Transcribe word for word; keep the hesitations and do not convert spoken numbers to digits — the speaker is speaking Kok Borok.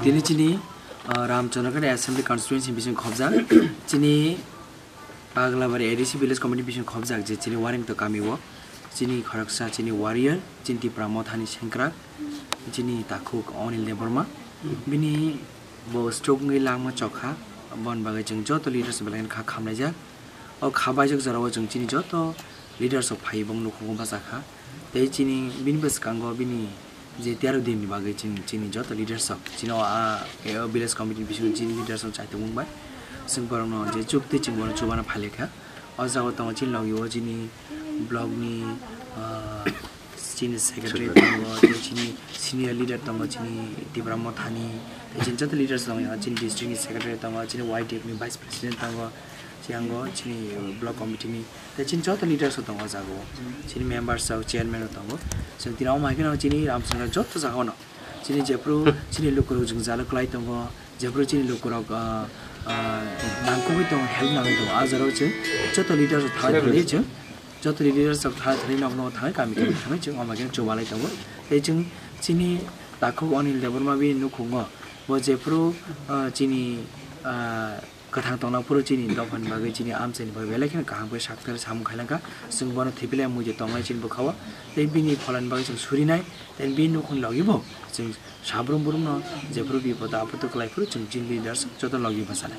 Tini chini, ah, Ramchandraghat Assembly Constituency bising khobjak, chini Paglabari A D C Village Committee bising khobjak je chini Waringto kami o, chini khoroksa chini warrior, chini Tipra Mothani sengkrak, chini takhuk Anil Debbarma, bini bo stroke wngwi langma chokha, bon bagwi chwng joto leaders belai kha khamlaijak. O kha baijak jorao chwng chini joto leaders rok phaiwi bong nukhungo bachakha. Tei chini bini bwskango bini je tero din ni bagwi chini, chini joto leaders rok chini o a, o village committee ni bisingo chini leaders rok chai tongmung bai. Chwng borokno je chukti chwng bono chubana phailaikha. O jaga tongo chini logi o chini block ni, ah, chini secretary tongo, tei chini senior leader tongo, chini Tipra Mothani, tei chini joto leaders tongo, chini district ni secretary tongo, chini Y D F ni vice president tongo, chiyango chini block committee ni, tei chini joto leaders rok tongo o jaga o, chini members rok, chairman rok tongo. Chwng tini omo hai kheno chini Ramchandra joto jaga o no chini jephru chini lukurok jwngjalo kwlai tongo, jephru chini lukurok, ah, ah, nangkukgwi tongo, help nangwi tongo, ah jorao chwng joto leaders rok thangwi thangwi chwng joto leaders rok thangwi thangwi nokno thangwi kami kami thangwi chwng omo khe chubalai tongo. Tei chwng chini takhuk Anil Debbarma bini nukhungo bo jephru, ah, chini, ah, kwthang tongna phuru chini dophani bagwi chini amchaini bagwi belai kheno kaham khe sakthar samung khailangkha. Chwng bono thwiphilai muitu tongnai chini bwkhao tei bini pholani bagwi chwng surinai tei bini nukhungni logi bo chwng sabrum brumno jephru bipodo apodo kwlai phuru chwng chini leaders joto logi bwchanai.